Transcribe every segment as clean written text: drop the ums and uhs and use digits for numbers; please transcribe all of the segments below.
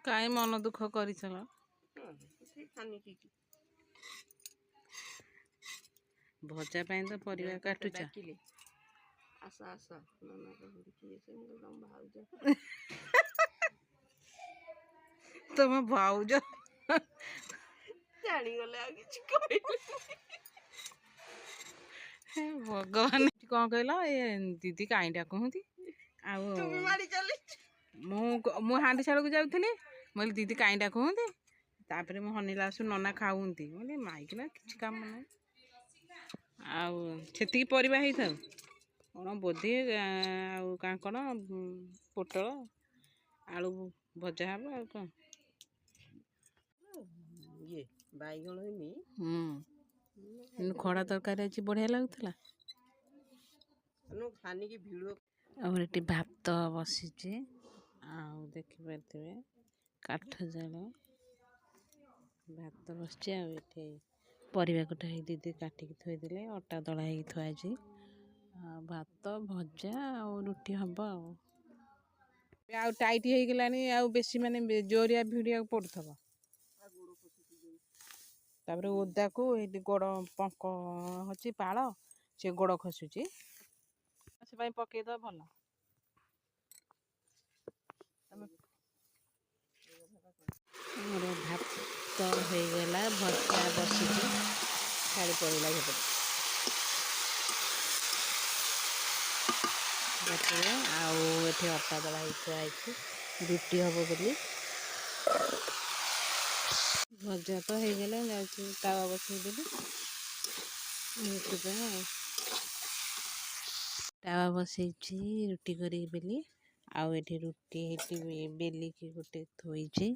କାହିଁ ମନ ଦୁଃଖ କରିଥିଲ? ଭଜା ପାଇଁ ତ ପରିବା କାଟୁଛ। ଆସ ଆସ, ନନା କିଏ ସେ? ମୁଁ ତମ ଭାଉଜ। ତମ ଭାଉଜ ଜାଣିଗଲେ, ଆଉ କିଛି କହିଲେ। ଭଗବାନ, କଣ କହିଲ? ଏ ଦିଦି କାହିଁ ଡାକୁଛନ୍ତି ଆଉ? ମାଡ଼ି ଚାଲି। ମୁଁ ହାଣ୍ଡି ଶାଳକୁ ଯାଉଥିଲି, ମୁଁ କହିଲି ଦିଦି କାହିଁ ଡାକୁଛନ୍ତି। ତାପରେ ମୁଁ ହନିଲା ଆସୁ ନନା ଖାଉନ୍ତି। ମୁଁ କହିଲି ମାଇକିନା କିଛି କାମ ନାହିଁ। ଆଉ ସେତିକି ପରିବା ହେଇଥାଉ, କ'ଣ ବୋଧି ଆଉ କାଙ୍କଡ଼, ପୋଟଳ, ଆଳୁ ଭଜା ହବ, ଆଉ କ'ଣ? ଇଏ ବାଇଗଣ ହେଇନି। ହୁଁ, ଖଡ଼ା ତରକାରୀ ଅଛି, ବଢ଼ିଆ ଲାଗୁଥିଲା। ଖାନିକି ଭିଡ଼ିଓ। ଆଉ ଏଠି ଭାତ ବସିଛି, ଆଉ ଦେଖିପାରୁଥିବେ କାଠ ଜାଳ ଭାତ ବସିଛି। ଆଉ ଏଠି ପରିବା କଟା ହେଇକି ଦିଦି କାଟିକି ଥୋଇଦେଲେ, ଅଟା ଦଳା ହେଇକି ଥୁଆ ହେଇଛି। ଆଉ ଭାତ, ଭଜା ଆଉ ରୁଟି ହବ। ଆଉ ଟାଇଟ୍ ହେଇଗଲାଣି, ଆଉ ବେଶୀ ମାନେ ଜୋରିଆ ଭିଡ଼ିବାକୁ ପଡ଼ୁଥିବ। ତାପରେ ଓଦାକୁ ଏଇଠି ଗୋଡ଼ ପଙ୍କ ଅଛି, ପାଳ, ସେ ଗୋଡ଼ ଖସୁଛି। ସେ ପାଇଁ ପକେଇଦବା ଭଲ। ଆମର ଭାତ ହେଇଗଲା, ଭଜା ବସିଛି, ଶାଢ଼ୀ ପଡ଼ିଲା ସେପଟେ ରାତିରେ। ଆଉ ଏଠି ଅଟା ଦଳା ହେଇ ଥୁଆ ହେଇଛି ରୁଟି ହବ ବୋଲି। ଭଜା ତ ହେଇଗଲା, ଯାଉଛି ତାୱା ବସେଇଦେବି ରୁଟି ପାଇଁ। ଆଉ ତାୱା ବସେଇଛି ରୁଟି କରିବି ବୋଲି। ଆଉ ଏଠି ରୁଟି ଏଠି ବେଲିକି ଗୋଟେ ଥୋଇଛି।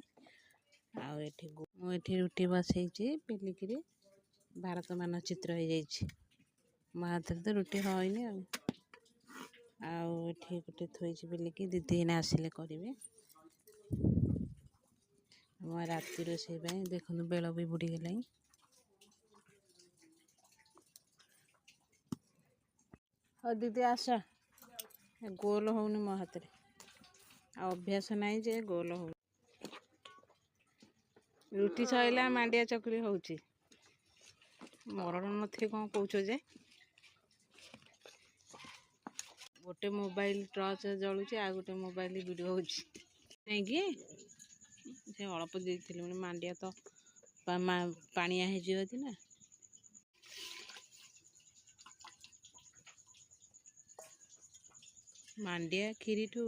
ଆଉ ଏଠି ମୁଁ ଏଠି ରୁଟି ବସେଇଛି ବେଲିକିରି। ଭାରତ ମାନଚିତ୍ର ହେଇଯାଇଛି ମୋ ହାତରେ, ତ ରୁଟି ହଇନି। ଆଉ ଏଠି ଗୋଟେ ଥୋଇଛି ବେଲିକି, ଦିଦି ଏଇନା ଆସିଲେ କରିବେ। ଆମ ରାତି ରୋଷେଇ ପାଇଁ ଦେଖନ୍ତୁ, ବେଳ ବି ବୁଡ଼ିଗଲାଣି। ହଉ ଦିଦି ଆସ। ଗୋଲ ହଉନି ମୋ ହାତରେ, ଆଉ ଅଭ୍ୟାସ ନାହିଁ ଯେ ଗୋଲ ହଉନି। ରୁଟି ସଇଲା, ମାଣ୍ଡିଆ ଚକୁଳି ହଉଛି। ମରଣ ନଥିବେ କ'ଣ କହୁଛ ଯେ? ଗୋଟେ ମୋବାଇଲ ଟର୍ଚ୍ଚ ଜଳୁଛି, ଆଉ ଗୋଟେ ମୋବାଇଲ ଭିଡ଼ିଓ ହେଉଛି। ନାଇଁକି ସେ ଅଳ୍ପ ଦେଇଥିଲି ମାନେ ମାଣ୍ଡିଆ ତ ପାଣିଆ ହେଇଯିବ ଯଦି ନା। ମାଣ୍ଡିଆ କ୍ଷୀରିଠୁ